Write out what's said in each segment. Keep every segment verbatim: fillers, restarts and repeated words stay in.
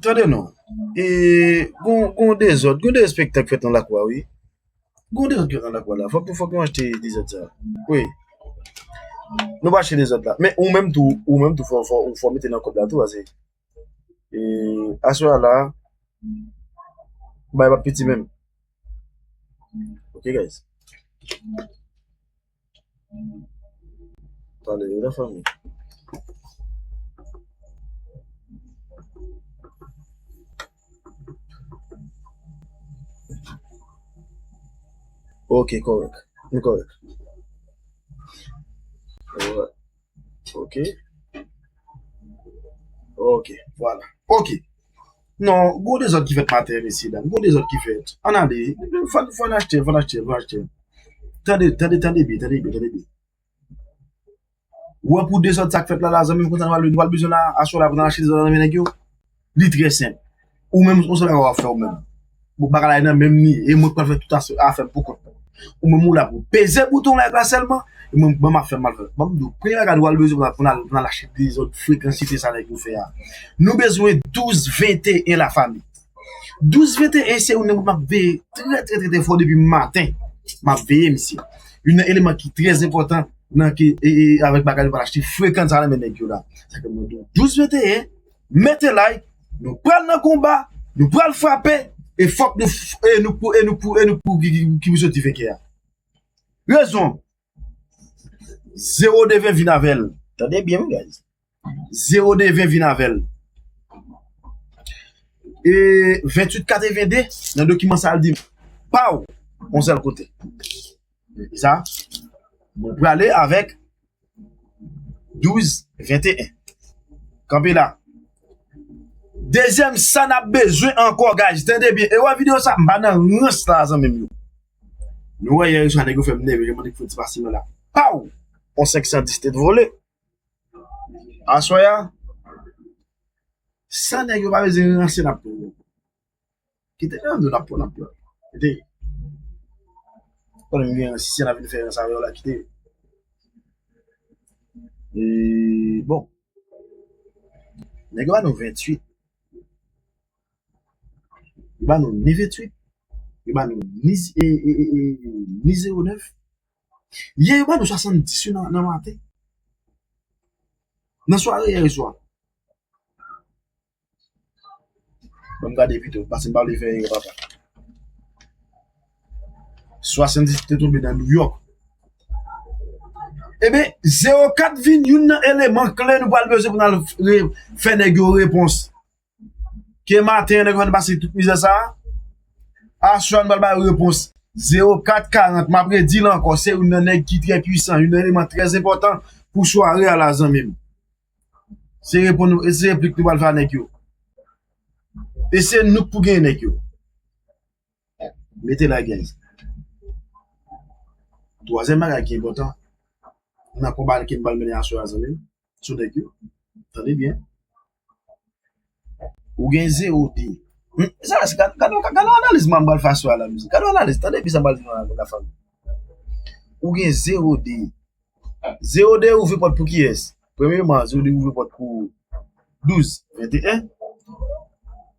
Tande non. E, gon, gon dezòd, gon derespektan k fèt nan lakou a, wi. Gon dezòd k fèt nan lakou a la. Fòk, fòk nou achte dezòd sa. Wi. Nou pa achte dezòd la. Men ou menm tou, ou menm tou, fò, fò, fò mete nan kòb la tou, pase. E, aswè a la, bay pa piti menm. Ok, guys. Pale, la fanmi. Ok, kòrèk. Nou kòrèk. Alright. Ok. Ok, vwala. Ok. Non, gwo dezòd ki fèt maten, mesye dam. Gwo dezòd ki fèt. Ann ale. Fò, fò n achte, fò n achte, fò n achte. Tande, tande, tande byen, tande byen, tande byen. Ou wè pou dezòd sa k fèt la, la, zanmi m, kontan nou pral, nou pral bezwen la, aswè la, pou n al achte dezòd nan men nèg yo. Li trè senp. Ou menm, ou se bagay w ap fè ou menm. Bon, bagay la nan menm ni, e mwen k pral fè tout afè, afè m pou kont mwen. Ou menm ou la pou peze bouton like la sèlman, e mwen, mwen m ap fè m al fè. Ban m di w, premye bagay nou pral bezwen pou n al, pou n al, pou n al achte dezòd frekansite sa nèg yo fè a. Nou bezwen douz venteyen la fanmi. Douz venteyen se yon nèg m ap veye trè, trè, trè, trè fò depi maten. M ap veye misye. Youn nan eleman ki trè enpòtan nan ke, e, e, avèk bagay nou pral achte frekans sa nan men nèg yo la. Sa ke mwen di w, douz venteyen, mete like, nou pral nan konba, nou pral frape, e fòk nou, f- e nou pou, e nou pou, e nou pou ki, ki, ki pou soti venkè a. Rezon, zewo de ven vin avè l. Tande byen, wi, guys. Zewo de ven vin avè l. E venntuit katrevende, nan dokiman sa, l di, paw, yon sèl kote. Sa, mwen prale avèk douz venteyen. Kanpe la. Dezyèm sa n ap bezwen ankò, guys. Tande byen. E wè videyo sa, m pa nan rans la, zanmi m yo. Nou wè yè swa nèg yo fè m nève, jan mande k fè ti pase mwen la. Paw! On senk san dis te vole. Aswè a, sa nèg yo pa bezwen ranse n ap pran. Kite, non, non, n ap pran, n ap pran. Kite. Konnen m gen ansyen ap vin fè ranse avè w la, kite. E, bon. Nèg yo ba nou venntuit. Yo ba nou ni venntuit. Yo ba nou ni, e, e, e, e, ni zewo nèf. Yè, yo ba nou swasanndis yo nan, nan maten. Nan sware yè swa. Ban m gade pito, paske m pa vle fè erè, papa. Swasanndis te tonbe nan New York. Ebyen, zewo kat vin youn nan eleman kle nou pral bezwen pou n al re- fè nèg yo repons. Ke maten an, nèg yo fè n pase tout mizè sa a. Aswè a, nou pral ba yo repons. Zewo kat karant, m ap redi l ankò, se youn nan nèg ki trè pwisan, youn nan eleman trè enpòtan pou sware a la, zanmi m. Se reponn, se replik nou pral fè a nèg yo. E se nou k pou genyen nèg yo. Mete la, guys. Twazyèm bagay ki enpòtan nan konba ke m pral mennen aswè a, zanmi m, sou nèg yo. Tande byen. Ou gen zewo de. Hmm, sa, se gad, gad, gad, gad analiz m pral fè aswè a la, mesye. Gad analiz, tande byen sa m pral di nou la, la fanmi. Ou gen zewo de. Zewo de ouvri pòt pou kiyès? Premyèman, zewo de ouvri pòt pou douz, venteyen.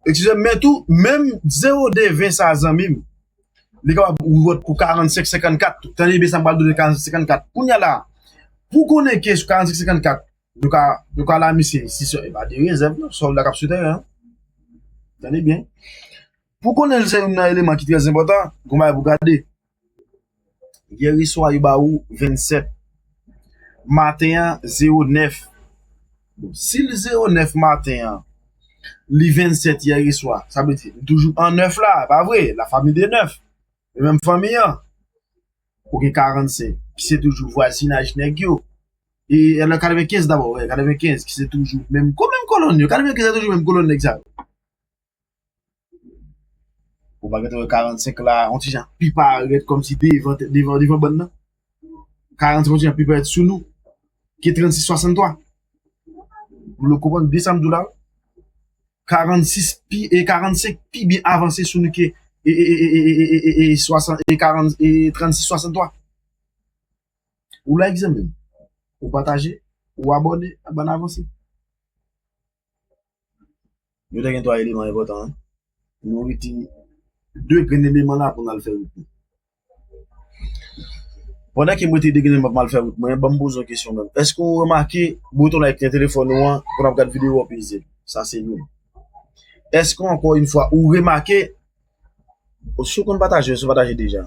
Eskize m, men tou, menm zewo de ven sa, zanmi m, li kapab ouvri pòt pou karannsenk, senkannkat tou. Tande byen sa m pral di w de karannsenk, senkannkat. Kounye a la, pou konnen ke sou karannsenk, senkannkat, nou ka, nou ka la misye, si se, e pa de rezèv, non, sòl la k ap sou teren an. Tande byen. Pou konnen l se youn nan eleman ki trè enpòtan, gon bagay pou gade. Yè swa yo ba ou vennsèt. Maten an, zewo nèf. Bon, si l zewo nèf maten an, li vennsèt yè swa, sa vle di, m toujou an nèf la, pa vre? La famille des neuf. E menm fanmi an. Ou gen karannsenk, ki se toujou vwazinaj nèg yo. E, e nan katrevenkenz dabò, wè, katrevenkenz, ki se toujou menm, ko- menm kolòn yo, katrevenkenz se toujou menm kolòn nèg sa yo. Ou pa gentan wè karannsenk la, yon ti jan pi parèt kòmsi devan, devan, devan bann nan. Karannsenk yon ti jan pi parèt sou nou ke trannsis swasanntwa. Ou konprann byen sa m di w la? Karannsis pi, e karannsenk pi byen avanse sou nou ke, e, e, swasann, e karant, e trannsis swasanntwa. Ou like zanmi m. Ou pataje, ou abòne, bann avanse. Nou te gen twa eleman enpòtan, hein. Nou rete de grenn eleman la pou n al fè wout nou. Pandan ke m rete de grenn eleman pou m al fè wout mwen, ban m poze yon kesyon menm. Èske w remake bouton like nan telefòn ou an pou n ap gad videyo w ap peze? Sa se youn. Èske ankò yon fwa ou remake, ou si w konn pataje, si w pataje deja?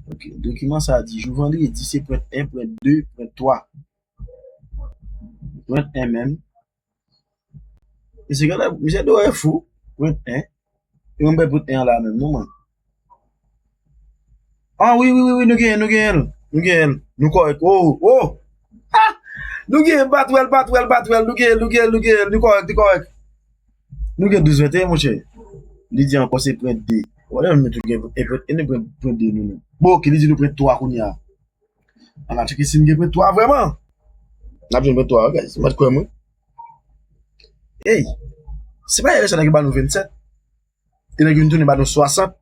Ok, dokiman sa a di jou vandredi se pwent en, pwent de, pwent twa. Pwent en menm. Misye genlè, misye dwe fou. Pwent en. E mwen bay pwent en an la menm, non, mwen. Ah, wi, wi, wi, wi, nou genyen, nou genyen l. Nou genyen l. Nou kòrèk. Oh, oh. Ha! Nou genyen, batwèl, batwèl, batwèl. Nou genyen, nou genyen, nou genyen. Nou kòrèk, nou kòrèk. Nou gen douz venteyen, monchè. Li di ankò se pwent de. Wè, nou tout gen pwent en, nou pwent, pwent de nou menm. Bon, ok, li di nou pwent twa kounye a. Ann al tcheke si n gen pwent twa vrèman. N ap jwenn pwent twa, guys. Mèt kwè mwen. Ey, se pa yè sa nèg yo ba nou vennsèt. E nèg yo vin tounen ba nou swasant.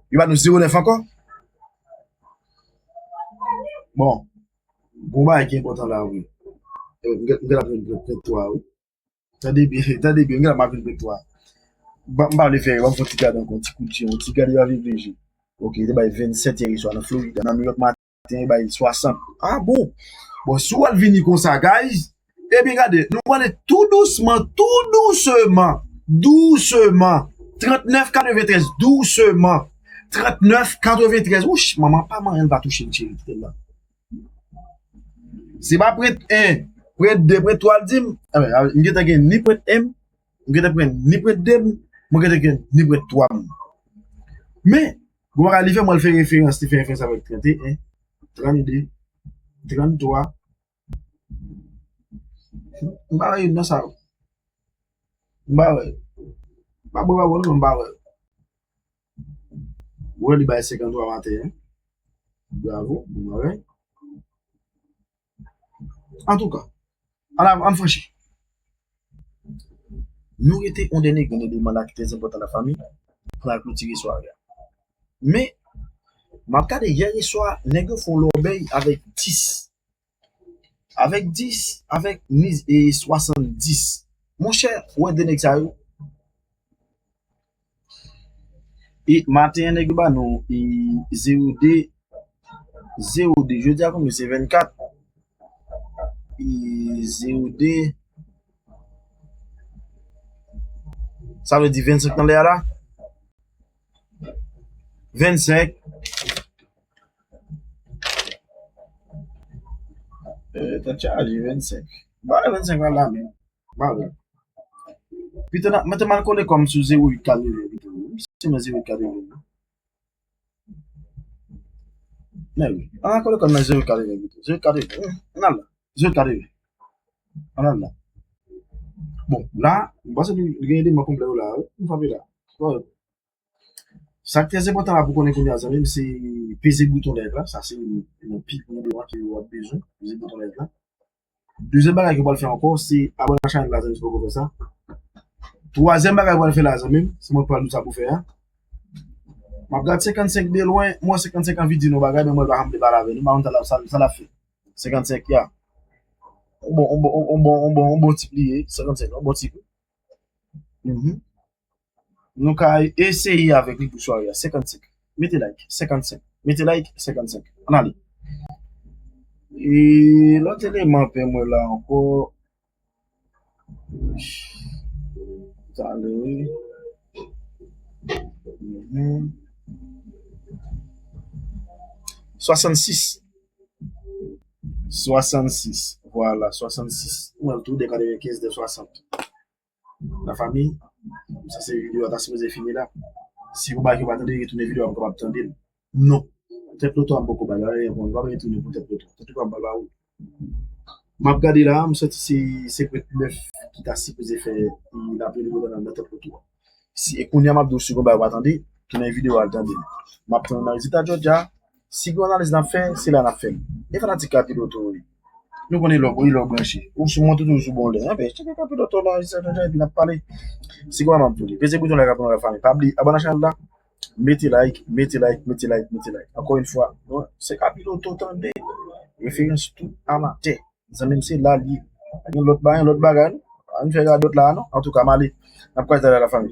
Yo ba nou zewo nèf ankò. Bon, gon bagay ki enpòtan la, wi. M gen, m gen la pwent twa, wi. Tande byen, tande byen, m gen la m ap vin pwent twa. M pa, m pa vle fè, ban m fè yon ti gade ankò, yon ti kout je, yon ti gade avèk leje. Ok, yo te bay vennsèt yè swa nan Florida, nan New York maten, yo bay swasant. Ah bon? Bon, si w al vini konsa, guys, ebyen gade, nou prale tou dousman, tou dousman, dousman. Trannèf katreventrèz, dousman. Trannèf katreventrèz. Wouch, manman pa manyen l pa touche l, cheri, kite l la. Se pa pwent en, pwent de, pwent twa l di m. Enben, m gentan gen ni pwent en, m gentan pran ni pwent de, m gentan gen ni pwent twa m. Men, gon bagay li fè, mwen, l fè referans, li fè referans avèk trannde en, trannde, tranntwa. M pa wè youn nan sa yo. M pa wè. M pa bon, pa bon, non, m pa wè. Wè, li bay senkanntwa maten, hein. Bravo, bon bagay. Antouka, ann, ann franchi. Nou rete yon dènye grenn eleman la ki trè enpòtan, lafanmi, pou n al klotire sware a. Men, m ap gade yè swa, nèg yo fè yon lòbèy avèk dis. Avèk dis, avèk ni-, e swasanndis. Monchè, ou wè de nèg sa yo? E maten an, nèg yo ba nou, e zewo de, zewo de. Jodi a konbyen? Se vennkat. E zewo de. Sa vle di vennsenk nan lè a la? Vennsenk. Eh, tèt chaje, vennsenk. M pa wè vennsenk la la menm. M pa wè. Pito, mete m al kole kò m sou zewo uit ka rive pito. Se nan zewo uit ka rive. Men wi. Ann al kole kò m nan zewo uit ka rive pito. Zewo uit ka rive. Ann al la. Zewo uit ka rive. Ann al la. Bon, la, m panse nou gen eleman konplè yo la, wi. M frape la. Bon. Sa k trè enpòtan la pou konnen kounye a, zanmi m, se peze bouton like la. Sa se youn nan pi gwo eleman ke w ap bezwen. Peze bouton like la. Dezyèm bagay ke w pral fè ankò, se abòne ak chanèl la, zanmi, si w poko fè sa. Twazyèm bagay w pral fè la, zanmi m, se mwen k pral di w sa pou fè a. M ap gad senkannsenk de lwen, m wè senkannsenk anvi di nou bagay, men mwen pa janm te pale avè nou, m pa konn sa l ap, sa, sa l ap fè. Senkannsenk, ya. On bon, on bon, on bon, on bon, on bon tip li ye, senkannsenk, on bon tip. Mhm. Nou ka eseye avèk li pou sware a. Senkannsenk. Mete like. Senkannsenk. Mete like. Senkannsenk. Ann ale. E lòt eleman pen mwen la ankò. Talè. Mhm. Swasannsis. Swasannsis. Vwala, swasannsis. Mwen tou de katrevenkenz de swasant. Lafanmi, sa se videyo a ta sipoze fini la. Si ou pa, ou pa tande, retounen videyo a, ou kapab tande l. Non. Tèt loto a m poko ba l, pa gen pwoblèm, pa retounen pou tèt loto. Tèt loto a m pral ba ou. M ap gade la, m santi se, se senkannèf ki ta sipoze fè, e, lapriyè li nan tèt loto a. Si, e kounye a m ap di w si gon bagay ou pa tande, tounen videyo a al tande l. M ap tann nan rezilta Georgia. Si gen analiz n ap fè, se la n ap fè l. E fanatik Kapiloto, wi. Nou konnen lòg, wi, lòg branche. Ou sou mwen toujou sou bon lè. Enben, cheke Kapiloto nan rezilta Georgia epi n ap pale. Si gen analiz m ap di w li. Peze bouton like la pou nou lafanmi. Pa bliye abòne ak chanèl la. Mete like, mete like, mete like, mete like. Ankò yon fwa, se Kapiloto tande. Referans tout amatè. Zanmi m, se la l ye. Pa gen lòt bagay, lòt bagay, non. Ann fè radòt la, non. Antouka, m ale. N ap kwaze la, lafanmi.